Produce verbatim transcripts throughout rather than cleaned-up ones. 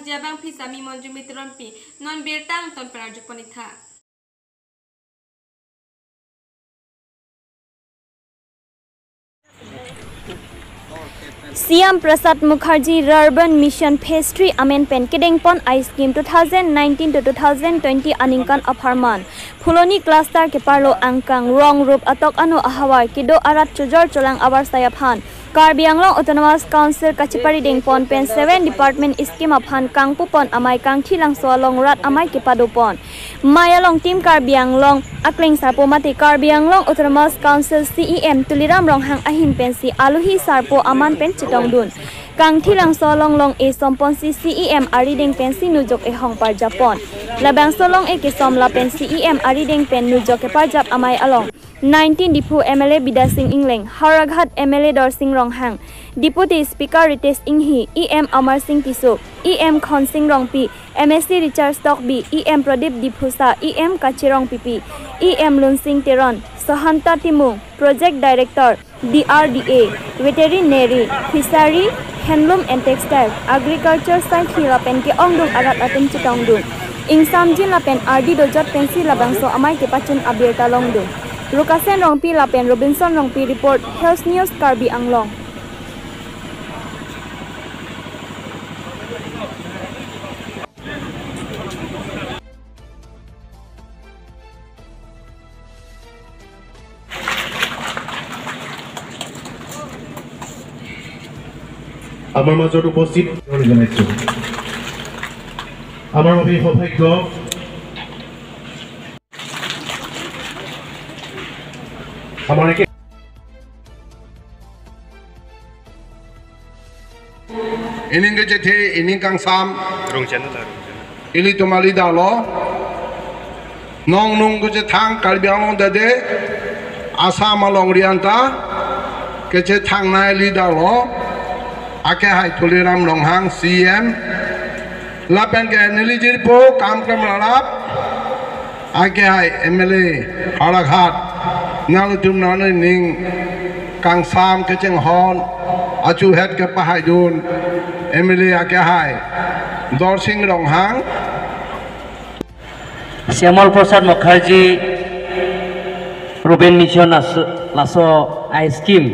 Jabang phi sami Monjumi Teronpi, non birta angton pen arjupon ik tha. C M Prasad Mukherjee Rural Urban Mission Phase three amen pen kedengpon I scheme two thousand nineteen to two thousand twenty aningkan apharman Phuloni cluster keparlo angkang rong rup atok ano ahavar kedo arat chojor cholang avarsai aphan Karbi Anglong Autonomous Council kachepari dengpon pen seven department scheme aphan kangpupon amei Kangthilangso along rat amei kepadopon. Mei along Team Karbi Anglong akleng sarpo mate Karbi Anglong Autonomous Council C E M Tuliram Ronghang ahin pensi alohi sarpo aman pen chetongdun. Kangthilangso along long-e somponsi C E M arideng pensi nujok ehong parjapon. Labangso long-e kesom lapen C E M arideng pen nujok keparjap amei along nineteen Diphu M L A Bidya Sing Engleng, Howraghat M L A Dorsing Ronghang, Deputy Speaker Ritesh Enghi, E M Amarsing Tisso, E M Khonsing Rongpi, M A C Richard Tokbi, E M Pradip Diphusa, E M Kache Rongpipi, E M Lunsing Teron, Sohanta Timung, Project Director, D R D A, Veterinary, Fishery, Handloom and Textile, Agriculture, Cycle lapen ke-ongdung arat atum chetongdun. Ingsamjin lapen ardi dojot pensi labangso amei kepachun abirta longdun. Rukasen Rongpi lapen Robinson Rongpi report, Health News Karbi Anglong. আমাৰ মাজত উপস্থিত জনাইছো। আমাৰ বাবে সৌভাগ্য। আমাৰ একে Ining kechethe, ining kangsam. Rungchen ta, rungchen. Ilitum ali dalo. Nong nung kechethang Karbi Anglong dade. Assam along rianta. Kechethangnei ili dalo. Akehai Tuliram Ronghang C E M. Lapen ke neli jirpo kam kam rarap. Akehai M L A Howraghat, nanglitum nangning kangsam kechinghon, achuhet kepahaidun, M L A akehai, Dorsing Ronghang. Shyamol Prasad Mukherjee Rural Urban Mission laso, laso I scheme,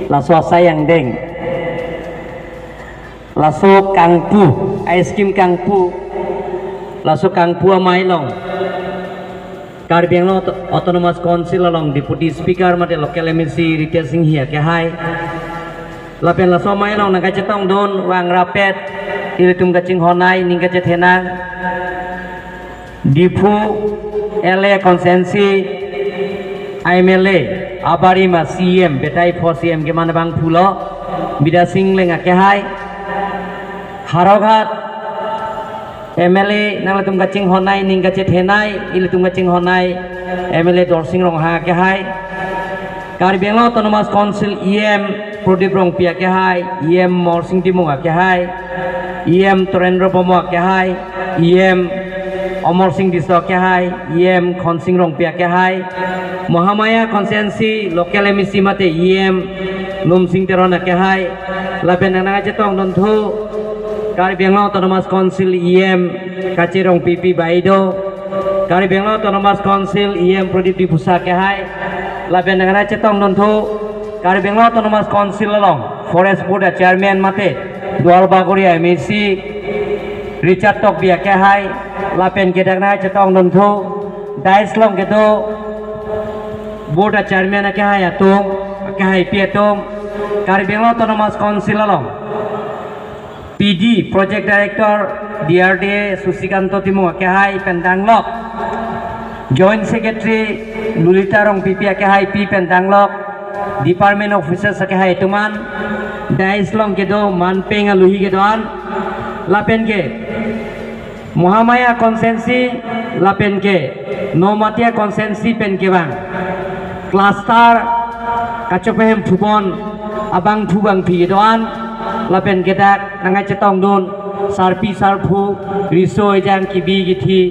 laso asai angdeng. Laso kangpu, I scheme kangpu, laso kangpu amei along Karbi Anglong Auto-, Autonomous Council along Deputy Speaker mate Local M A C Ritesh Enghi akehai. Lapen laso amei along nangkachetongdun vang rapet, ilitum kachinghonnei, ning kachethenei. Diphu L A constituency M L A, abarim a C E M, betai pho C E M keman abang pulo, Bidya Sing Engleng akehai, Howraghat M L A, nanglitum kachinghonnei, ning kachethenei, ilitum kachinghonnei, M L A Dorsing Ronghang akehai, Karbi Anglong Autonomous Council E M Pradip Rongpi akehai, E M Amarsing Timung akehai, E M Torendra Bromo akehai, E M Amarsing Tisso akehai, E M Khonsing Rongpi akehai, Mahamaya constituency local M A C mate E M Lunsing Teron akehai, lapen nangchetongdun thu, Karbi Anglong Autonomous Council E M Kache Rongpipi Baido, Karbi Anglong Autonomous Council E M Pradip Diphusa akehai, lapen nangchetongdun thu, Karbi Anglong Autonomous Council along Forest Board a Chairman mate Duarbagori M A C Richard Tokbi akehai, lapen ke dak nangchetongdun thu, dais along kedo Board a Chairman akehai atum, akehaipi atum, Karbi Anglong Autonomous Council along P D, Project Director, D R D A, Susikanto Timung akehai pen danglok, Joint Secretary Lolita Rongpipi akehaipi pen danglok, Department Officers akehai atum an, dais along kedo manpeng aluhi kedo an, lapen ke Mahamaya constituency lapen ke Nomatia constituency pen kevang cluster kachopehem phupon abangphu bangphi kedo an lapen ke dak nangchetongdun sarpi sarpo riso ejang kibi kithi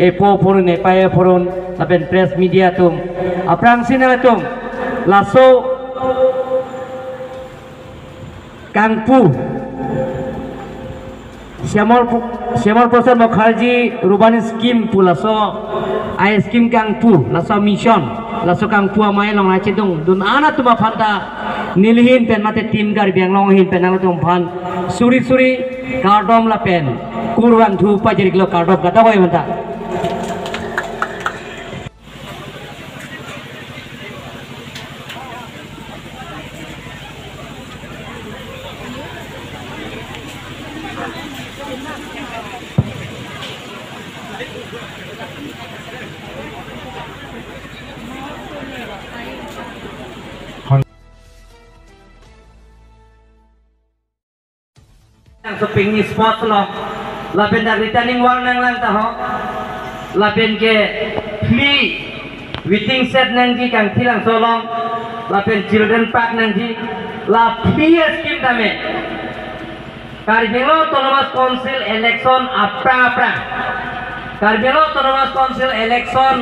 epo phurun epai phurun lapen press media atum aphrangsi nangtum laso kangpu Shyamol Pu-, Shyamol Prasad Mukherjee Ruban Scheme pu laso a-scheme kangpu, laso mission, laso kangpu amei along nangchedondun an atum aphan ta neli ahin pen mate Team Karbi Anglong ahin pen nangtum aphan suri suri kardom lapen kurvangthu pajirlo, kardom kata koi manta. Nang soping ni sports lo. Lapen dak returning wall nanglang ta ho. Lapen ke free waiting shed nangji Kangthilangso along. Lapen children park nangji. La free scheme tame. Karbi Anglong Autonomous Council election aphrang aphrang. Karbi Anglong Autonomous Council election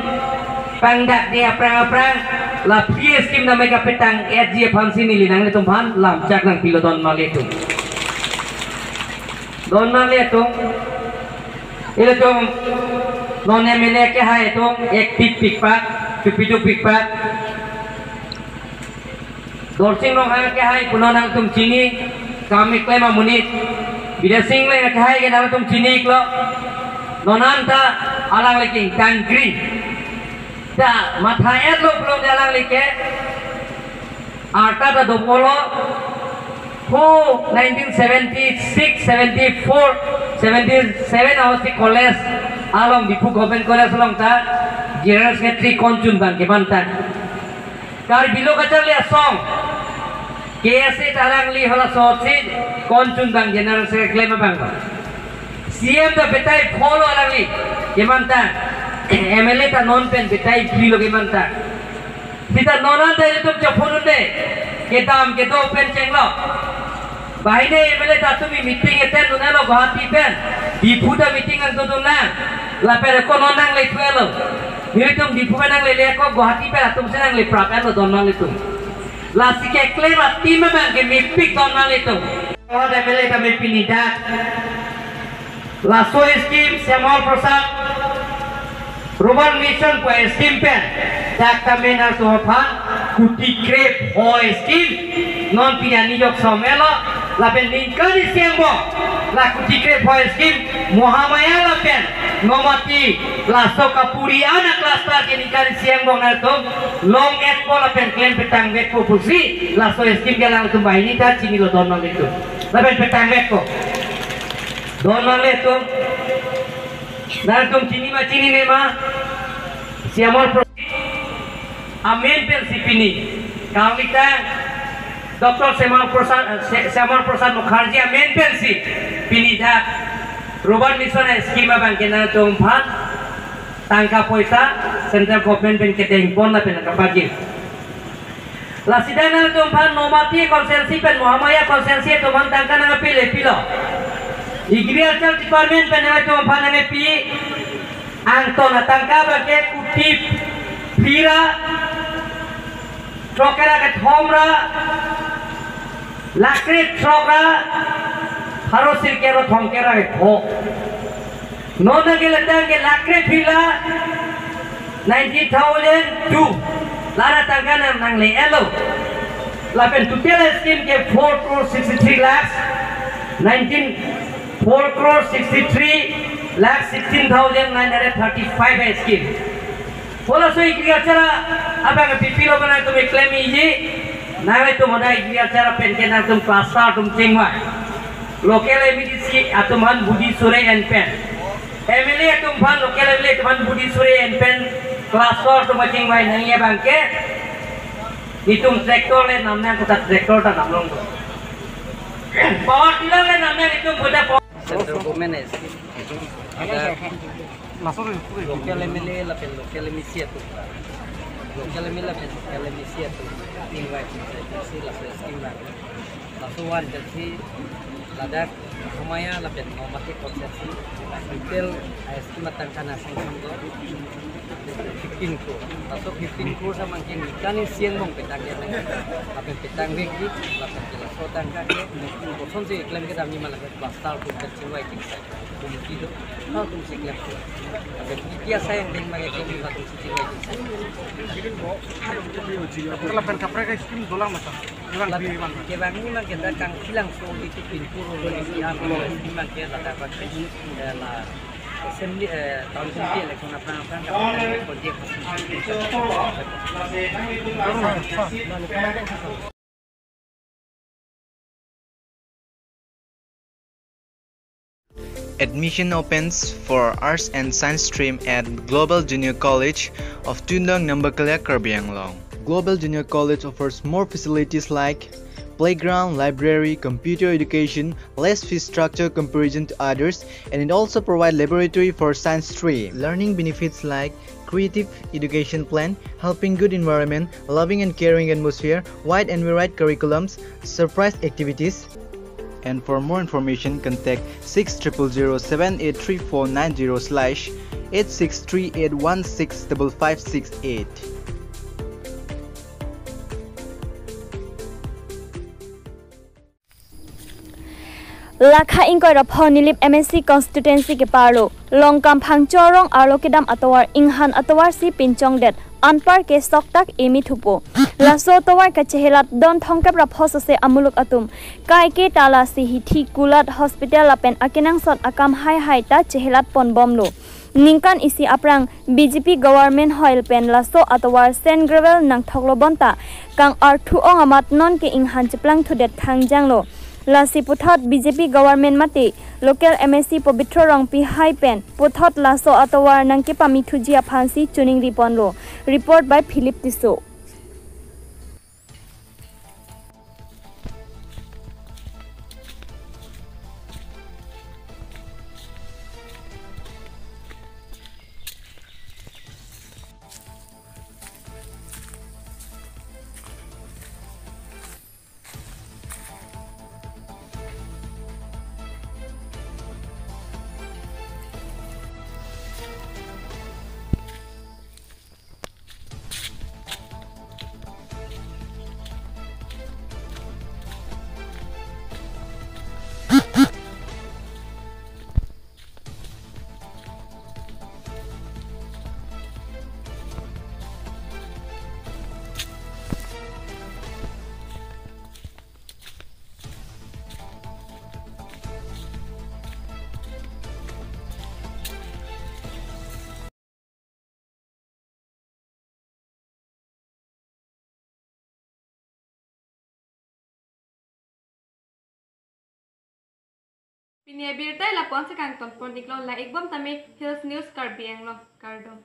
pangdakde aphrang aphrang la free scheme tame kapetang-etji aphansi neli nanglitum aphan lamchak nangpilo don marli atum. Don marli atum. Ilitum non M L A kehai atum active pikpak, chupiduk pikpak. Dorsing Ronghang kehai punon nangtum chini, kam keklem amonit. Bidya Sing Engleng kehai ke nangtum chini iklo. Non anta alangli ke ingtangkri. Ta matha-etlo pulote alangli ke arta ta dopolo. Ho nineteen seventy-six, seventy-four, seventy-seven ahosi college along, Diphu Government College along ta General Secretary konchun abang kemanta. Karbi Lo Kacharli Asong, K S A ta alangli, halaso si konchun abang General Secretary keklem abang. C M ta batai pholo alangli kemanta, M L A ta non pen batai phli lo kemanta. Sita non anta ilitum chapon unde, kedam kedo pen chenglo. Banghini M L A ta tumi meeting attend dunlo Guwahati pen. Diphu ta meeting nangtudun nang. Lapen ko non nangle thulo. Nelitum Diphu pen nanglele ko Guwahati pen atum si nangle prap-etlo don marli atum. Lasi keklem a-team abang ke mepik don marli atum. Lord M L A kami pini dak. Laso scheme Shyamol Prasad Ruban Mission pu scheme pen dak kami nangtum aphan kuti krepho scheme non pini anijok somelo, lapen ningkan isi angbong la kuti krepho scheme Mahamaya lapen Nomati laso kapuri ana cluster ke ningkan isi angbong nangtum long-etpo lapen klem petangvekpo pusi laso scheme ke alangtum banghini ta chinilo don marli atum. Lapen petangvekpo. Don marli atum. Nangtum chini ma chinine ma? Shyamol Pro-, amen pensi pini. Kangli ta Doctor Shyamol Prasad, Sy-, Shyamol Prasad Mukherjee amen pensi pini dak Ruban Mission scheme abang ke nangtum aphan tangka poisa Central Government pen kedengpon lapen kapajir. Lasi dak nangtum aphan Nomati constituency pen Mahamaya constituency atum aphan tangka nangpile pilo. Agriculture Department pen nangtum aphan nangpi angton atangka abang ke kuti phli ra, throk ra kethom ra, lakh krethrok ra, pharo sirkep ra thomkep ra ketho. Non nangkeletang ke lakh krephli ra nineteen thousand two. La ra tangka nang nangle-etlo. Lapen total scheme ke four crore sixty-three lakhs, nineteen, four crore sixty-three lakh sixteen thousand nine hundred thirty-five scheme. Halaso agriculture abang pipilo abang nangtum klemji, nangtum hadak agriculture pen ke nangtum cluster atum chingvai. Local M A D C atum aphan budi suri en pen, M L A atum aphan, local M L A atum aphan budi suri en pen cluster atum chingvai nangji abang ke, itum tractor le nam nang, kuta tractor ta nam long. Power tiller le nam nang itum kuta po- Central Government scheme. Ada local M L A lapen local M A C atum. Local M L A lapen local M A C atum. Invite, invite, si laso scheme abang. Laso one Chelsea ladak Mahamaya lapen Nomati Konsepsi, total I S T matang kana song song do fifteen crore. Laso fifteen crore samang ke nikan isi angbong petang ya, lapen petang vek di, lapen ke laso tangka ke kosonsi klem kedam ni ma lapen plaster pu kachingvai ting sai, pumki do, ha tumsi klem. Lapen iti asai angdeng ma ke klem ni ma tumsi chingvai ting sai. Lapen kaprek scheme dolang masa. Iwan Lapen di iwan. Kevang ni ma ke ta kangkilangso di tu pinpur lo di si ha ma scheme ma ke ladak ba ke, eh, la assembly, eh, town committee election aphrang aphrang ka project. Admission opens for Arts and Science stream at Global Junior College of Tuindang, Nambakalea, Karbi Anglong. Global Junior College offers more facilities like playground, library, computer education, less fee structure comparison to others, and it also provides laboratory for science stream. Learning benefits like creative education plan, helping good environment, loving and caring atmosphere, wide and varied curriculums, surprise activities. And for more information, contact six triple zero seven eight three four nine zero slash eight six three eight one six double five six eight. Lakha ingkoi ra pho Nilip M A C constituency keparlo Longkamphang Chorong arlo kedam atovar Inghan atovar si pinchongdet anpar ke soktak emi thupo. Laso atovar kachehelat don thomkep ra pho sose amuluk atum kaike ta lasi hithi kulat hospital lapen akenangsot akam hai hai ta chehelat ponbomlo. Ningkan isi aphrang B J P government hoi pen laso atovar sand gravel nangthoklo bonta kang arthu ong amat non ke Inghan cheplang thudet khangjanglo. Lasi puthot B J P government mate local M A C Pobitro Rongpi hai pen puthot laso atovar nangkepami thuji aphansi choningri ponlo. Report by Philip Tisso. Pini abirta lapu-an si kangton pon iklo, la-ikbom tame Hills News Karbi Anglong, kardom.